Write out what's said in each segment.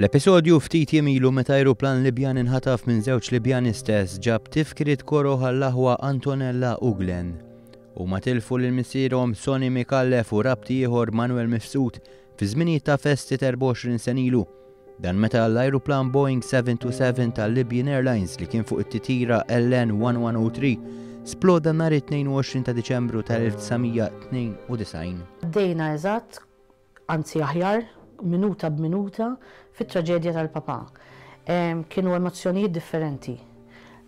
L-episodju ftit jiem ilu meta ajruplan Libjan inħataf minn żewġ Libjani stess ġab tifkiriet koroh għall-aħwa Antonella u Glenn. Huma tilfu lil missierhom Sonny Micallef u rabti ieħor Manuel Mifsud fi żminijiet ta' festi 24 sena ilu. Dan meta l-ajruplan Boeing 727 tal-Libyan Airlines li kien fuq it-titjira LN 1103 sploda nhar it-22 ta' Diċembru tal-1992. Għaddejna eżatt anzi aħjar, minuta b'minuta, fit-traġedja tal-papà. Kienu emozzjonijiet differenti.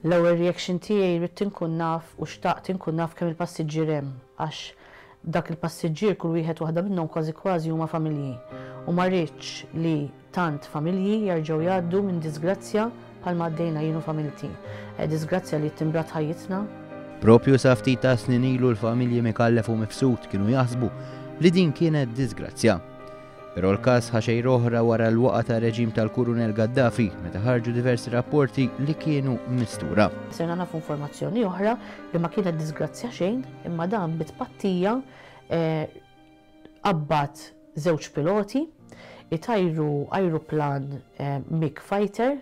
L-ewwel reaction tiegħi ridt inkun naf u xtaqt inkun naf kemm il-passiġġier hemm għax dak il-passiġġier kull wieħed waħda minnhom kważi kważi huma familji u ma ridtx li tant familji jerġgħu jgħaddu minn diżgrazzja bħalma għaddejna jien u familti. Diżgrazzja li ttimbrat ħajjitna. Proprju sa ftit ta' snin ilu l-familji Micallef u Mifsud kienu jaħsbu li din kienet diżgrazzja. Però l-każ ħa xejra oħra wara l-waqgħa tar-reġim tal-Kurunell Gaddafi meta ħarġu diversi rapporti li kienu mistura. Sirna nafu informazzjoni oħra li ma kienet diżgrazzja xejn imma dan bi tpattija qabbad żewġ piloti jtajru ajruplan MiG fighter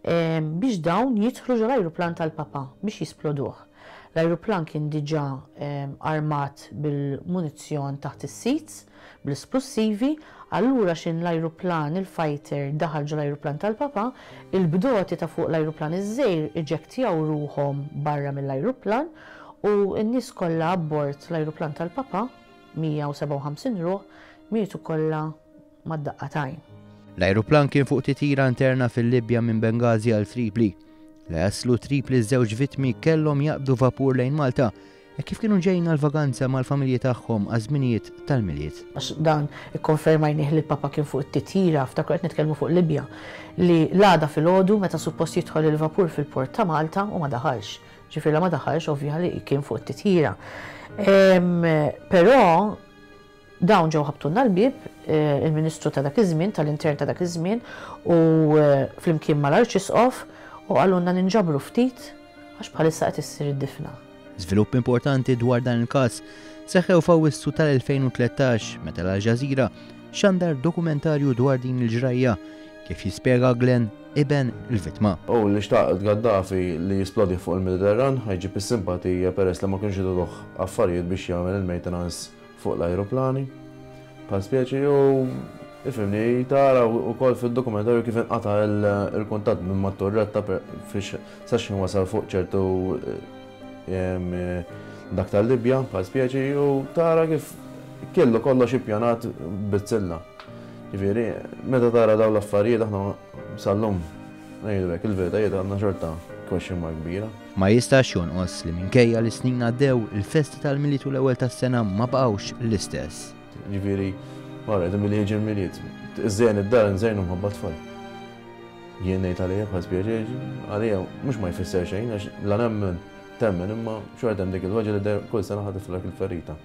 biex dawn jidħlu ġol-ajruplan tal-Papa biex jisploduh. L-ajruplan kien diġà armat bil-munizzjon taħt is-seats, bl-isplussivi, allura x'in l-ajruplan, il-fighter, daħal ġol-ajruplan tal-Papa, il-bdoti ta' fuq l-ajruplan iż-żgħir iġektjaw ruħhom barra mill-ajruplan u n-nies kollha abbord l-ajruplan tal-Papa, 157 ruħ, mietu kollha mad-daqqa t'għajn. L-ajruplan kien fuq titjira interna fil-Libja minn Benghazi għal Tripli. La jaslu Tripli ż-żewġ vittmi kellhom jaqbdu vapur lejn Malta hekk kif kienu ġejjin għall-vaganza mal-familji tagħhom għaż-żminijiet tal-Milied. Għax dan ikkonfermajnih li l-Papa kien fuq it-titjira, ftakru qed nitkellmu fuq Libja, li l-għada filgħodu meta suppost jidħol il-vapur fil-port ta' Malta u ma daħalx. Ġifieri la ma daħalx ovvja li kien fuq it-titjira. Però dawn ġew ħabtulna l-bieb, il-Ministru ta' dak iż-żmien, tal-Intern ta' dak iż-żmien, u flimkien mal-Arċisqof, u qalulna ninġabru ftit għax bħalissa qed issir id-difna. Żviluppi importanti dwar dan il-każ seħħew f'Awwissu tal-2013 meta l-Al Jazeera xandar dokumentarju dwar din il-ġrajja, kif jispjega Glenn, iben il-vittma. U li xtaq Gaddafi li jisplodi fuq il-Mediterran ħa jġib is-simpatija peress li ma kienux jagħtuh affarijiet biex jagħmel il-maintenance fuq l-ajruplani bħal speċi u ifhimni tara wkoll fid-dokumentarju kif inqata' l-kuntatt minn mat-turretta fiex sa x'ħin wasal fuq ċertu dak tal-Libja bħal speċi u tara kif kellu kollox ippjanat bizzilla. Ġifieri, meta tara dawn l-affarijiet aħna sal-lum ngħidu hekk il-veritajiet għandna xorta question mark kbira. Ma jistax jonqos li minkejja li s-snin għaddew, il-festi tal-Milied u l-Ewwel tas-Sena ma baqgħux l-istess. Ġifieri, wara qed milli jiġi l-Milied, iżżejjen id-dar nżejnu mħabba t-tfal. Jien ngħid għalija bħal spjeġi, għalija mhux ma jfisser xejn għax la nemmen temmen imma xorta hemm dik il-weġgħa li kull sena ħa tiflek il-ferita.